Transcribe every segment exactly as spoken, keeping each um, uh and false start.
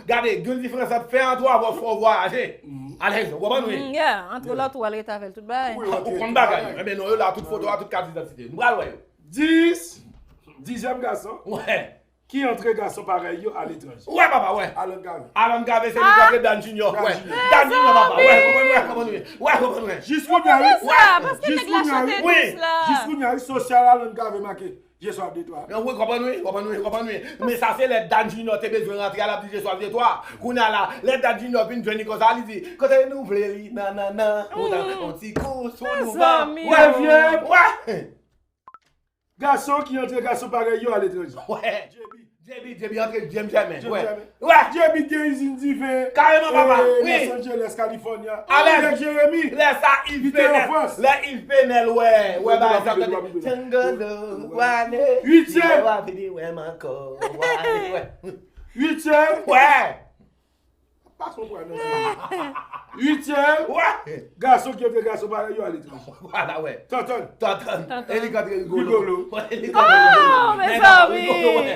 Gade, gen yon diferans ant fè antre avè fè w vwayaje. Alèz, ou konprann wi? Mm, yeah, antre lòt ou al rete avè l tout bagay. Ou konn bagay yo. Ebyen non, yo la, tout foto a, tout kat idantite. Nou pral wè yo. Dis, dizyèm gason. Wè. Ki antre gason parèy yo aletranje? Wè, papa, wè. Alan Gave. Alan Gave, se li ki antre Dan Junior. Wè. Dan Junior, papa. Wè, konprann, wè, konprann, wè. Wè, konprann, wè. Jis kounye a, wi. Jis kounye a, wi. Jis kounye a, wi, sosyal Alan Gave make. Je soif de toi. Wi, konprann, wi, konprann, wi, konprann, wi. Men sa se lè Dan Junior te bezwen rantre a, l ap di je soif de toi. Kounye a la, lè Dan Junior vin jwenn li konsa, li di, kote nou vle li, nan, nan, nan. Ou ta, yon ti kou sou nou van. Wè, wè. Gason ki antre gason parèy yo aletranje. Wè. J B. J B, J B antre James Germain. James Germain. Wè. J B gen izin diven. Kareman, papa. Wi. Los Angeles, California. Alèz. Lè Jeremy. Lè sa Yves Penel. Lè Yves Penel, wè. Wè, bagay sa. Tchangolo, wale. Uityèm. Wè, vini, wè, m ankò. Wale, wè. Uityèm. Wè. Pase yon pwa nan. Uityèm. Wè. Gason ki antre gason parèy yo aletranje. Vwala, wè. Tantann. Tantann. Tantann. E li k antre Rigolo. Rigolo. Wè, e li k antre Rigolo. Oh, mezanmi. Wè, wè, wè.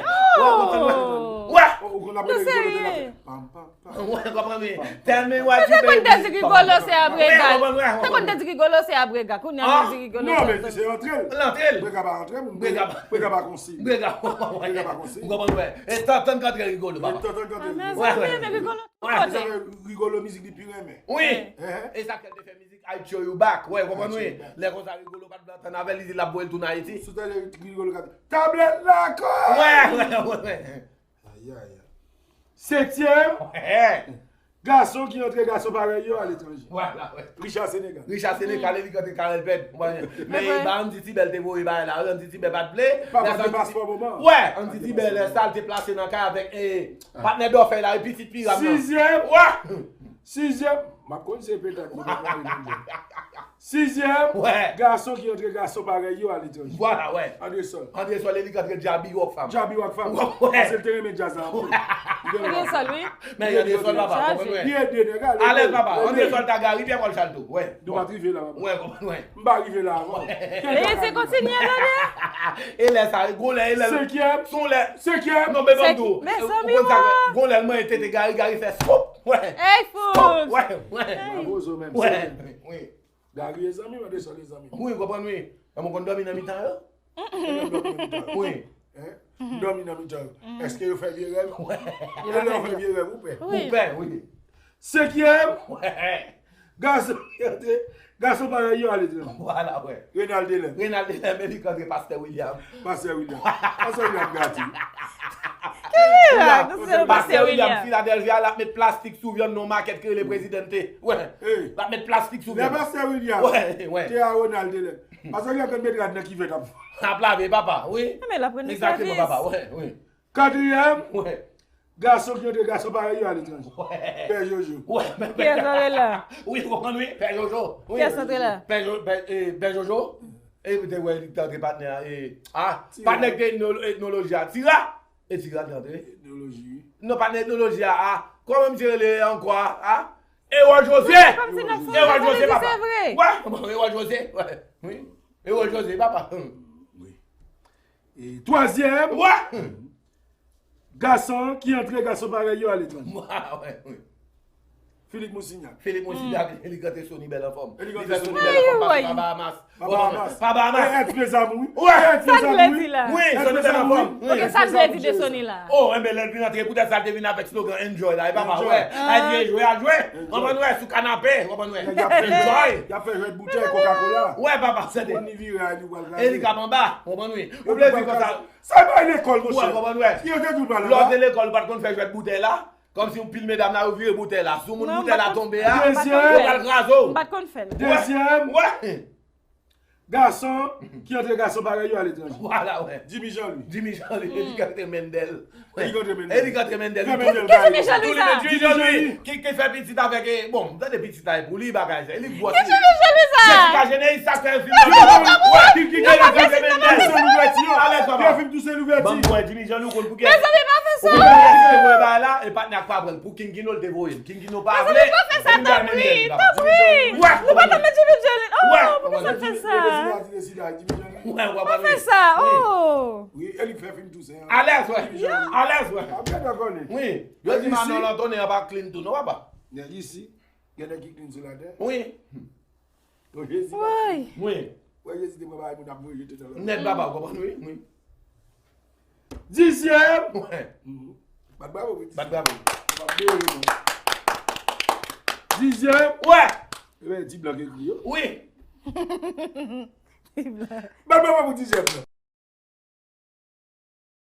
Wè. Ou konn ap rele Rigolo de la. Pam, pam, pam. Wè, konprann wi. Tell me what you baby. Mwen te konn te di Rigolo se Abrega. Wè, konprann, wè. Te konn te di Rigolo se Abrega. Kounye a nou di Rigolo se Abrega. Non, men se antre l. L antre l. Brega pa antre moun. Brega pa. Brega pa konsi. Brega. Brega pa konsi. Ou konprann wè. E Tantann k antre Rigolo, papa. E Tantann k antre Rigolo. Wè, men Rigolo. Wè, sa fè Rigolo mizik li pi renmen. Wi. E sa fè l te fè mizik I Throw You Back. Wè, konprann wi. Lè konsa Rigolo pa t vle antann avè l, li di l ap voye l tounen Ayiti. Sou tande Rigolo ka di, tablèt lakòz! Wè, wè, wè, wè. Ayayay. Setyèm. Wè. Gason ki antre gason parèy yo aletranje. Vwala, wè. Richard Seneca. Richard Seneca, li k antre Karel Pèd. Men ba Andy Tibel te voye bagay la. Andy Tibel pa t vle. Papa te paspò moman. Wè, Andy Tibel, lè sa l te plase nan kay avèk, eh, Patnè dòfèy la, e pitit piram nan. Sizyèm. Wè. Sizyèm. M ap konn se petèt. Sizyèm. Wè. Gason ki antre gason parèy yo aletranje. Vwala, wè. Andresol. Andresol, e li k antre Djabi Rockfam. Djabi Rockfam. Wè. Paske l te renmen djaz la anpil. Andresol, wi. Men Andresol, papa, konprann, wè. Li ede nèg la. Alèz, papa. Andresol ta Gary Pierre Paul Chalto. Wè. Nou pa t rive la, papa. Wè, konprann, wè. M pa rive la avan. E se kontinye, tande. E lè sa, gon lè, e lè. Senkyèm. Son lè. Senkyèm. Non, men ban m di w. Mezanmi, ou konn sa, gon lè l manyen tete Gary, Gary fè swop. Wè. Ey, fout. Wè, wè. Bravo, zo menm. Wè. Wi. Gary e zanmi m, Andresol e zanmi m. Wi, konprann, wi. Mwen konn dòmi nan mitan yo. Wi. Hein? Dòmi nan mitan yo. Èske yo fè vye rèv? Wè. E lè yo fè vye rèv, ou pè? Ou pè, wi. Senkyèm. Wè. Gason ki antre, gason parèy yo aletranje. Vwala, wè. Renald Delèm. Renald Delèm, e li k antre Pastè William. Pastè William. Pastè William gati. Ki mirak, se Pastè William. Filadèlfya, l ap met plastik sou vyann nan yon makèt ki rele Presidente. Wè. L ap met plastik sou vyann. Lè Pastè William te a Renald Delèm. Pastè William konn met rad nan kivèt ap. Ap lave, papa, wi. Egzakteman, papa, wè, wi. Katriyèm. Wè. Gason ki antre gason parèy yo aletranje. Wè. Pè Jojo. Wè, men Pè Jojo la. Wi, ou konprann, wi, Pè Jojo. Wi. Kiyès antre la? Pè Jo-, Pè, eh, Pè Jojo. E te wè li t antre patnè a, eh, ah, patnè ki te etno-, etnoloji a. Tira. E Tira ki antre. Etnoloji, wi. Non, patnè etnoloji a, ah. Kòman misye rele ankò a, ah? Ewòl Jozye. Ewòl Jozye, papa. Wè, Ewòl Jozye, wè. Wi. Ewòl Jozye, papa. Wi. E twazyèm. Wè. Gason ki antre gason parèy yo aletranje. Wè, wi. Philippe Moussignac. Philippe Moussignac, li k antre Sony Bèl anfòm. Li fè Sony Bèl anfòm, pase pa Bahamas. Pa Bahamas. Pa Bahamas. E, èt mezanmi, wi. Wè. Èt mezanmi, wi. Wi, Sony Bèl anfòm. Wi. Sa k vle di de Sony la? Oh, enben, lè l vin antre, poutèt sa l te vin avèk slogan Enjoy la, e papa, wè. Al jwe, jwe, al jwe. Konprann, wè, sou kanape, konprann, wè. Enjoy. Y ap fè jwèt boutèy, Coca-Cola. Wè, papa, se te. Moun li vire, li pral. E li k ap anba, konprann, wi. Ou vle di konsa. Sa bay lekòl, monchè. Wè, konprann, wè. Yo te tou pral anba. Lè w te lekòl, ou pa t konn fè jwèt boutèy la? Kòmsi yon pil medam la, yo vire boutèy la. Sou moun boutèy la tonbe a, yo pral kraze w. M pa t konn fè l. Dezyèm. Wè. Gason ki antre gason parèy yo aletranje. Vwala, wè. Jimmy Jean Louis. Jimmy Jean Louis, e li k antre Mendel. E li k antre Mendel. E li k antre Mendel. Ki Jimmy Jean Louis sa? Jimmy Jean Louis ki, ki fè pitit avèk, eh, bon, m tande pitit la e pou li, bagay sa. E li gwòs. Ki Jimmy Jean Louis sa? Jessica Geneis, sa k fè yon fim nan. Wè, ki, ki, ki, ki, ki, ki, ki, ki, Alèz, papa. Yo fin touche louvèti. Ban m wè, Jimmy Jean Louis, ou konn pou kiyès? Mezanmi, pa fè sa. Ou konn pou kiyès li te voye bagay la? E patnè ak pa pran l. Pou Kingino l te voye l. Kingino pa vle. Mezanmi, pa fè sa, tanpri, tanpri. Nou pa janm met Jimmy Jean Louis. Oh, poukisa n fè sa? Sida, ti de sida, ti de jan. Wè, wè, Pa fè sa, oh! Wi, e li k fè fim tou se. Alèz, wè. Alèz, wè. Ap gade ankò li. Wi. Yo di Manon Lantonnen an pa clean tou, non, papa? Nèg isi, gen nèg ki clean sou latè. Wi. Kon Jezi pa. Woy! Wi. Wè Jezi te pran bagay moun ap voye jete nan lanmè. Nèt, papa, ou konprann, wi? Wi. Dizyèm. Wè. Bat bravo pou Bat dizyèm. Bravo. Bat bravo pou dizyèm. Wè. Ebyen, di blan ki ekri yo. Wi. Bat bravo pou dizyèm nan.